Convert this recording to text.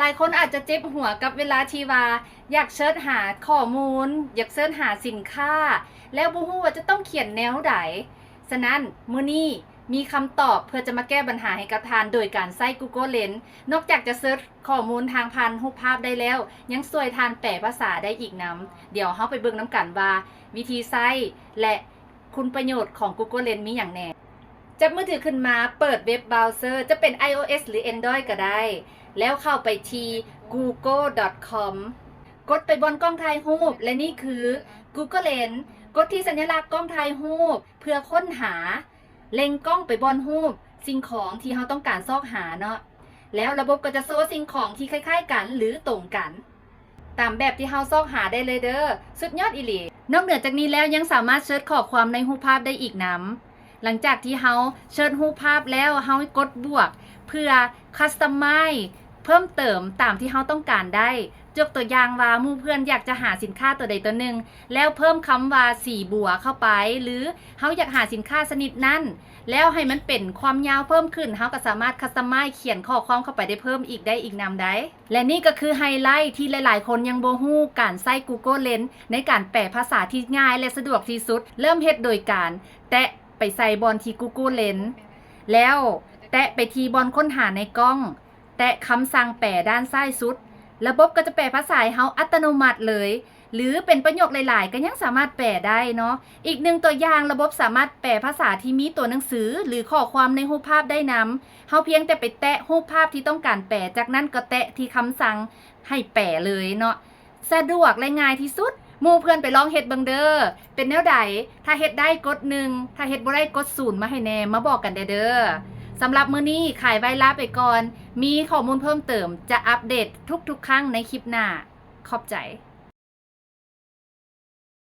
ຫຼາຍຄົນອາດຈະເຈັບຫົວກັບເວລາທີ່ວ່າຢາກເສີດຫາຂໍ້ມູນ, ຢາກເສີດຫາສິນຄ້າ ແລ້ວບໍ່ຮູ້ວ່າຈະຕ້ອງຂຽນແນວໃດ. ສະນັ້ນ ມື້ນີ້ມີຄຳຕອບເພື່ອຈະມາແກ້ບັນຫາໃຫ້ກັບທ່ານໂດຍການໃຊ້ Google Lens. ນອກຈາກຈະເສີດຂໍ້ມູນທາງຜ່ານຮູບພາບໄດ້ແລ້ວ, ຍັງຊ່ວຍທ່ານແປພາສາໄດ້ອີກນຳ. ດຽວເຮົາໄປເບິ່ງນຳກັນວ່າວິທີໃຊ້ ແລະ ຄຸນປະໂຫຍດຂອງ Google Lens ມີຫຍັງແດ່. ຈັບມືຖືຂຶ້ນມາ, ເປີດເວັບເບຣາເຊີ, ຈະເປັນ iOS ຫຼື Android ກໍໄດ້, ແລ້ວເຂົ້າໄປທີ່ google.com ກົດໄປບ່ອນກ້ອງຖ່າຍຮູບ ແລະ ນີ້ຄື Google Lens. ກົດທີ່ສັນຍະລັກກ້ອງຖ່າຍຮູບເພື່ອຄົ້ນຫາ. ເລັງກ້ອງໄປບ່ອນຮູບສິ່ງຂອງທີ່ເຮົາຕ້ອງການຊອກຫາເນາະ, ແລ້ວລະບົບກໍຈະໂຊສິ່ງຂອງທີ່ຄ້າຍໆກັນ ຫຼື ຕົງກັນ ຕາມແບບທີ່ເຮົາຊອກຫາໄດ້ເລີຍເດີ. ສຸດຍອດອີ່ຫຼີ. ນອກເໜືອຈາກນີ້ແລ້ວ ຍັງສາມາດເສີດຂໍ້ຄວາມໃນຮູບພາບໄດ້ອີກນຳ. ຫຼັງຈາກທີ່ເຮົາເສີດຮູບພາບແລ້ວ, ເຮົາກົດບວກເພື່ອ customize ເພີ່ມເຕີມຕາມທີ່ເຮົາຕ້ອງການໄດ້. ຍົກຕົວຢ່າງວ່າ ໝູ່ເພື່ອນຢາກຈະຫາສິນຄ້າຕົວໃດຕົວໜຶ່ງ ແລ້ວເພີ່ມຄຳວ່າສີບົວເຂົ້າໄປ ຫຼື ເຮົາຢາກຫາສິນຄ້າຊະນິດນັ້ນ ແລ້ວໃຫ້ມັນເປັນຄວາມຍາວເພີ່ມຂຶ້ນ, ເຮົາກໍສາມາດ customize ຂຽນຂໍ້ຄວາມເຂົ້າໄປໄດ້ເພີ່ມອີກ ໄດ້ອີກນຳໄດ໋. ແລະ ນີ້ກໍຄືໄຮໄລທີ່ຫຼາຍໆຄົນຍັງບໍ່ຮູ້ການໃຊ້ Google Lens ໃນການແປພາສາທີ່ງ່າຍ ແລະ ສະດວກທີ່ສຸດ. ເລີ່ມເຮັດໂດຍການແຕະໄປໃສ່ບ່ອນທີ່ Google Lens ແລ້ວແຕະໄປທີ່ບ່ອນຄົ້ນຫາໃນກ້ອງ, ແຕະຄຳສັ່ງແປດ້ານຊ້າຍສຸດ, ລະບົບກໍຈະແປພາສາໃຫ້ເຮົາອັດຕະໂນມັດເລີຍ, ຫຼື ເປັນປະໂຫຍກຫຼາຍໆ ກໍຍັງສາມາດແປໄດ້ເນາະ. ອີກໜຶ່ງຕົວຢ່າງ, ລະບົບສາມາດແປພາສາທີ່ມີຕົວໜັງສື ຫຼື ຂໍ້ຄວາມໃນຮູບພາບໄດ້ນຳ. ເຮົາພຽງແຕ່ໄປແຕະຮູບພາບທີ່ຕ້ອງການແປ, ຈາກນັ້ນກໍແຕະທີ່ຄຳສັ່ງໃຫ້ແປເລີຍເນາະ. ສະດວກ ແລະ ງ່າຍທີ່ສຸດ. ໝູ່ເພື່ອນໄປລອງເຮັດເບິ່ງເດີ. ເປັນແນວໃດ? ຖ້າເຮັດໄດ້ກົດໜຶ່ງ, ຖ້າເຮັດບໍ່ໄດ້ກົດສູນມາໃຫ້ແດ່, ມາບອກກັນແດ່ເດີ. ສຳລັບມື້ນີ້ຂາຍໄວລາໄປກ່ອນ. ມີຂໍ້ມູນເພີ່ມເຕີມຈະອັບເດດທຸກໆຄັ້ງໃນຄລິບໜ້າ. ຂອບໃຈ.